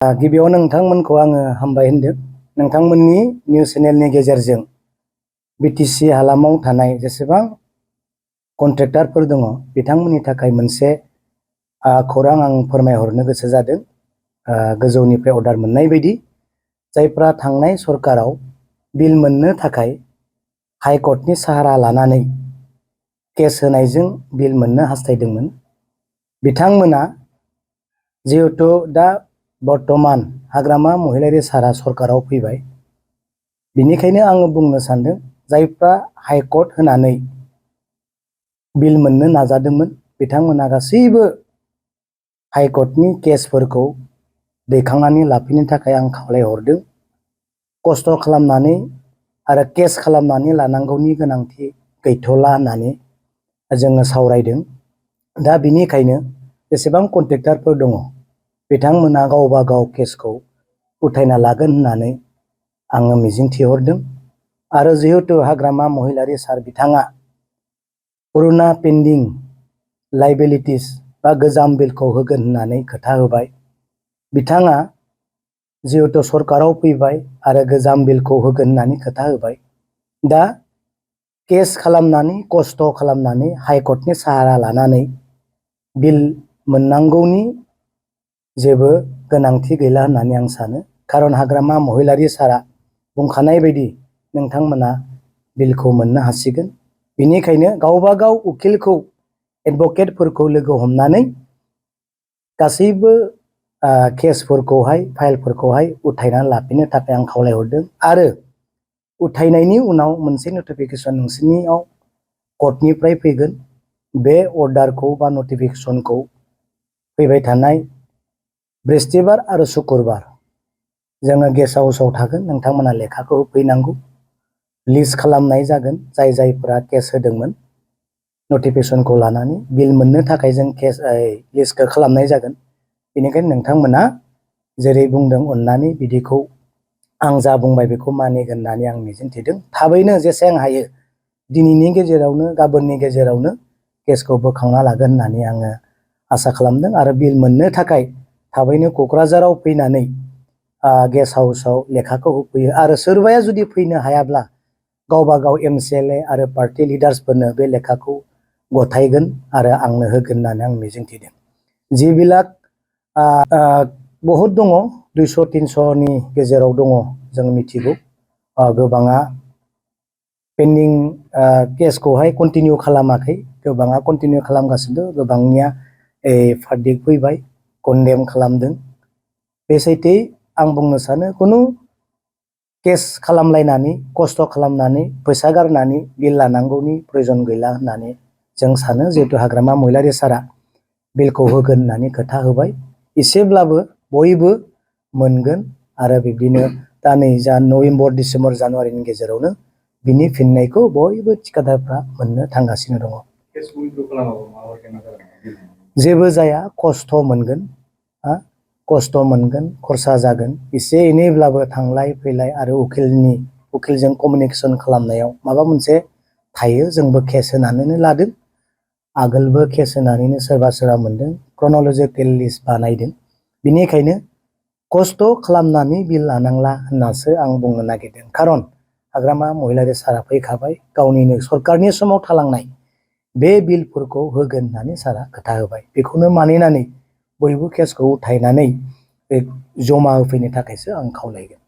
गिबियावनो नोंथांमोनखौ आङो हामबाय होनदों। नोंथांमोननि निउस चेनेलनि गेजेरजों बिटिसि हालामाव थानाय जेसेबां कन्ट्रेक्टरफोर दङ बिथांमोननि थाखाय मोनसे खौरां आं फोरमायहरनो गोसो जादों। गोजौनिफ्राय अर्डार मोननाय बायदि जायफ्रा थांनाय सरकाराव बिल मोननो थाखाय हाइकर्टनि साहारा लानानै केस होनायजों बिल मोननो हास्थायदोंमोन बिथांमोना जिहेतु दा बर्तमान हाग्रामा महिलारी सारा सरकाराव फैबाय, बिनिखायनो आङो बुंनो सानदों जायफ्रा हाइकर्ट होनानै बिल मोननो नाजादोंमोन बिथांमोना गासैबो हाइकर्टनि केसफोरखौ दैखांनानै लाफिननो थाखाय आं खावलायहरदों। खस्थ' खालामनानै आरो केस खालामनानै लानांगौनि गोनांथि गैथ'ला होननानै जोङो सावरायदों। दा बिनिखायनो जेसेबां कन्ट्रेक्टरफोर दङ बिथांमोना गावबा गाव केसखौ उथायना लागोन होननानै आङो मिजिंथिहरदों। आरो जिहेतु हाग्रामा महिलारी सार बिथाङा पुरुना पेन्डिं लाइबिलिटिस बा गोजाम बिलखौ होगोन होननानै खोथा होबाय, बिथाङा जिहेतु सरकाराव फैबाय आरो गोजाम बिलखौ होगोन होननानै खोथा होबाय, दा केस खालामनानै खस्थ' खालामनानै हाइकर्टनि साहारा लानानै बिल मोननांगौनि जेबो गोनांथि गैला होननानै आं सानो। खारन हाग्रामा महिलारी सारा बुंखानाय बायदि नोंथांमोना बिलखौ मोननो हासिगोन। बिनिखायनो गावबा गाव उकिलखौ एडभकेटफोरखौ लोगो हमनानै गासैबो केसफोरखौहाय फाइलफोरखौहाय उथायनानै लाफिननो थाखाय आं खावलायहरदों। आरो उथायनायनि उनाव मोनसे नटिफिकेसन नोंसोरनियाव कर्टनिफ्राय फैगोन। बे अर्डारखौ बा नटिफिकेसनखौ फैबाय थानाय बृहस्पतिबार आरो शुक्रबार जोङो गेस्ट हाउसाव थागोन, नोंथांमोना लेखाखौ होफैनांगौ। लिस्ट खालामनाय जागोन जाय जायफोरा केस होदोंमोन नटिफिकेसनखौ लानानै बिल मोननो थाखाय जों केस लिस्टखौ खालामनाय जागोन। बेनिखायनो नोंथांमोना जेरै बुंदों अननानै बिदिखौ आं जा बुंबाय बेखौ मानिगोन होननानै आं मिजिंथिदों। थाबैनो जेसेबां हायो दिनैनि गेजेरावनो गाबोननि गेजेरावनो केसखौ बोखांना लागोन होननानै आङो आसा खालामदों। आरो बिल मोननो थाखाय थाबैनो क'क्राझाराव फैनानै गेस्ट हाउसाव लेखाखौ होफैयो। आरो सोरबाया जुदि फैनो हायाब्ला गावबा गाव MCLA आरो पार्टि लिडार्सफोरनो बे लेखाखौ गथायगोन आरो आंनो होगोन होननानै आं मिजिंथिदों। जिबिलाक बहुद दङ, 200-300नि गेजेराव दङ जों मिथिगौ। गोबाङा पेन्डिं केसखौहाय कन्टिनिउ खालामाखै, गोबाङा कन्टिनिउ खालामगासिनो, गोबांनिया भार्डिक्ट फैबाय, कन्डेम खालामदों। बे सैथो आं बुंनो सानो खुनु केस खालामलायनानै खस्थ' खालामनानै फैसा गारनानै बिल लानांगौनि प्रयजन गैला होननानै जों सानो। जिहेतु हाग्रामा महिलारी सारा बिलखौ होगोन होननानै खोथा होबाय, एसेब्लाबो बयबो मोनगोन। आरो बिब्दिनो दा नै जा नभेम्बर, डिसेम्बर, जानुवारिनि गेजेरावनो बिनि फिननायखौ बयबो थिखादारफ्रा मोननो थांगासिनो दङ। जेबो जाया, खस्थ' मोनगोन, खस्थ' मोनगोन, खरसा जागोन एसे एनैब्लाबो थांलाय फैलाय आरो उकिलजों कमिउनिकेसन खालामनायाव माबा मोनसे थायो। जोंबो केस होनानैनो लादों, आगोलबो केस होनानैनो सोरबा सोरबा मोनदों, क्रन'लजिकेल लिस्ट बानायदों। बिनिखायनो खस्थ' खालामनानै बिल लानांला होननासो आं बुंनो नागिरदों। खारन हाग्रामा महिलारी सारा फैखाबाय, गावनिनो सरकारनि समाव थालांनाय बे बिलफोरखौ होगोन होननानै सारा खोथा होबाय। बेखौनो मानिनानै बयबो केसखौ उथायनानै जमा होफैनो थाखायसो आं खावलायगोन।